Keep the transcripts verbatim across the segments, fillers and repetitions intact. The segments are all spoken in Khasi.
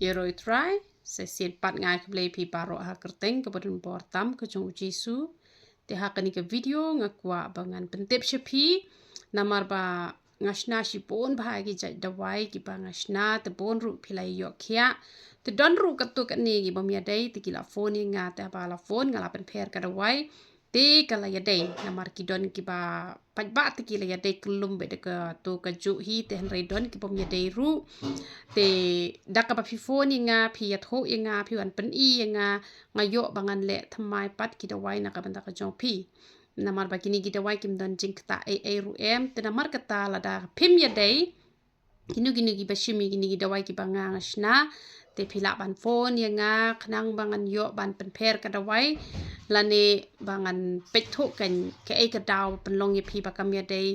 Ïaroh ïa u Trai, sa shisien pat nga ai khublei ïa phi baroh ha ka kyrteng kaba don bor tam ka jong u Jisu. Te ha kane ka video nga kwah ba ngan pyntip sha phi, namar ba nga shna shibun bha ki jait dawai kiba nga shna, te bun ruh phi la ïoh khiah. Te don ruh katto katne ki bym ïadei, te ki la phone ïa nga, te haba la phone nga la pynpher ka dawai. Te ka la ïadei, namar ki don kiba paidbah te ki la ïadei kyllum bad da kato kajuh hi, te hynrei don ki bym ïadei ruh. Te da kaba phi phone ïa nga, phi ïathuh ïa nga, phi wan pyni ïa nga, nga ïoh ba ngan leh thymmai pat ki dawai na ka bynta ka jong phi. Namar ba kine ki dawai kim don jingktah ei ei ruh em, te namar kata lada phim ïadei kino kino kiba shim ïa kine ki dawai kiba nga nga shna, te phi lah ban phone ïa nga khnang ba ngan ïoh ban pynpher ka dawai, lane ba ngan peit thuh kan kaei ka daw pynlong ïa phi ba kam ïadei,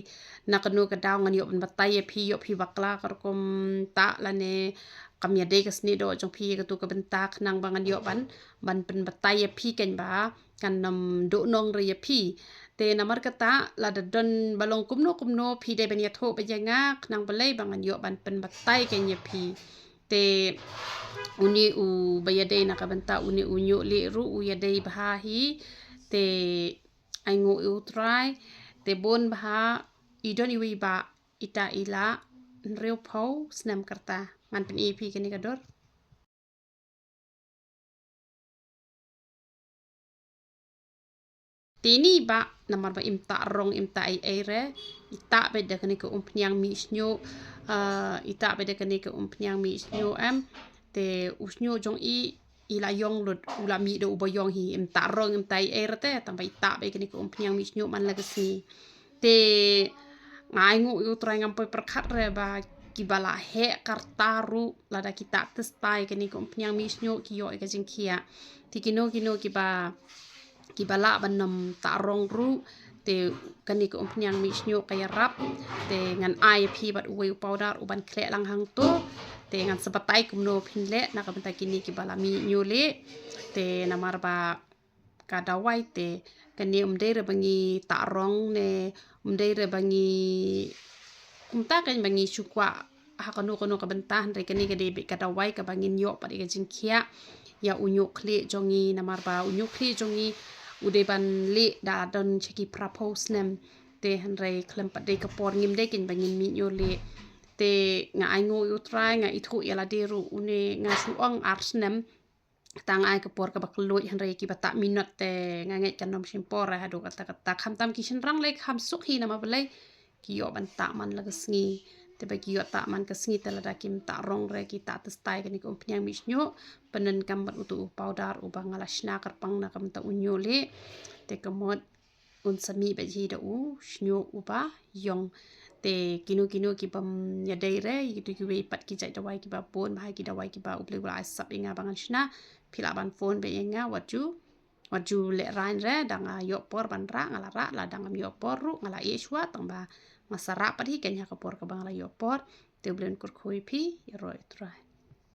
na kano ka daw ngan ïoh ban batai ïa phi, ïoh phi bakla ka rukom tah, lane kam ïadei ka snieh doh jong phi ïa kato ka bynta, khnang ba ngan ïoh ban, ban pynbatai ïa phi kan ba kan ym duhnong re ïa phi. Te namar kata lada don ba long kumno kumno phi dei ban ïathuh beit ïa nga khnang balei ba ngan ïoh ban pynbatai kan ïa phi. Te une uba ïadei na ka bynta une u ñiuh lieh ruh u ïadei bha hi. Te ainguh ïa u Trai. Te bun bha i don iwei ba ita i la hynriewphew snem ka rta. Ngan pyni ïa phi kane ka dur. Te ini ba namar ba im tah rong im tah ei ei re, i tah beit da kane ka umphniang mih shñiuh, ah, i tah beit da kane ka umphniang mih shñiuh em. Te u shñiuh jong i, i la ïong lut, u la mih da uba ïong hi, im tah rong im tah ei ei re te, tang ba i tah beit kane ka umphniang mih shñiuh man la ka sngi. Te nga ainguh ïa u Trai, ngam poi pyrkhat re ba kiba la heh ka rta ruh lada ki tah test ïa kane ka umphniang mih shñiuh ki ïoh ïa ka jingkhiah. Te kino kino kiba, kiba lah ban ym tah rong ruh, te kane ka umphniang mih shñiuh ka ïarap. Te ngan ai ïa phi bad uwei u powder u ban khleh lang hangto. Te ngan sa batai kumno phin leh na ka bynta kine kiba la mih ñiuh lieh. Te namar ba ka dawai te kane ym dei re ba ngi tah rong ne ym dei re ba ngi, kumta kan ba ngi shu kwah ha kano kano ka bynta, hynrei kane ka dei beit ka dawai kaba ngin ïoh pat ïa ka jingkhiah ïa u ñiuh khlieh jong ngi, namar ba u ñiuh khlieh jong ngi u dei ban lieh da don sha ki phraphew snem. Te hynrei khlem pat dei ka por ngim dei kan ba ngin mih ñiuh lieh. Te nga ainguh ïa u Trai, nga ithuh ïa lade ruh, une nga shu ong ar snem. Tang ai ka por kaba kylluid, hynrei kiba tah minot te nga ngeit kan ym shim por re haduh katta katta. Khamtam ki shynrang lei kham suk hi namar balei, ki ïoh ban tah man la ka sngi. Te ba ki ïoh tah man ka sngi te lada kim tah rong re ki tah test ïa kane ka umphniang mih shñiuh, pyndonkam bad uto u powder uba nga la shna kyrpang na ka bynta u ñiuh lieh. Te ka mut un sa mih beit hi da u shñiuh uba ïong. Te kino kino ki bym ïadei re ïa kito kiwei pat ki jait dawai kiba bun bha, ki dawai kiba U Blei u la ai sap ïa nga ba ngan shna, phi lah ban phone beit ïa nga, wat ju, wat ju lehraiñ re, da nga ïoh por ban rah nga la rah, lada ngam ïoh por ruh nga la ïeh shuwa, tang ba nga sa rah pat hi kan ha ka por kaba nga la ïoh por. Te U Blei un kyrkhu ïa phi. Ïaroh ïa u Trai.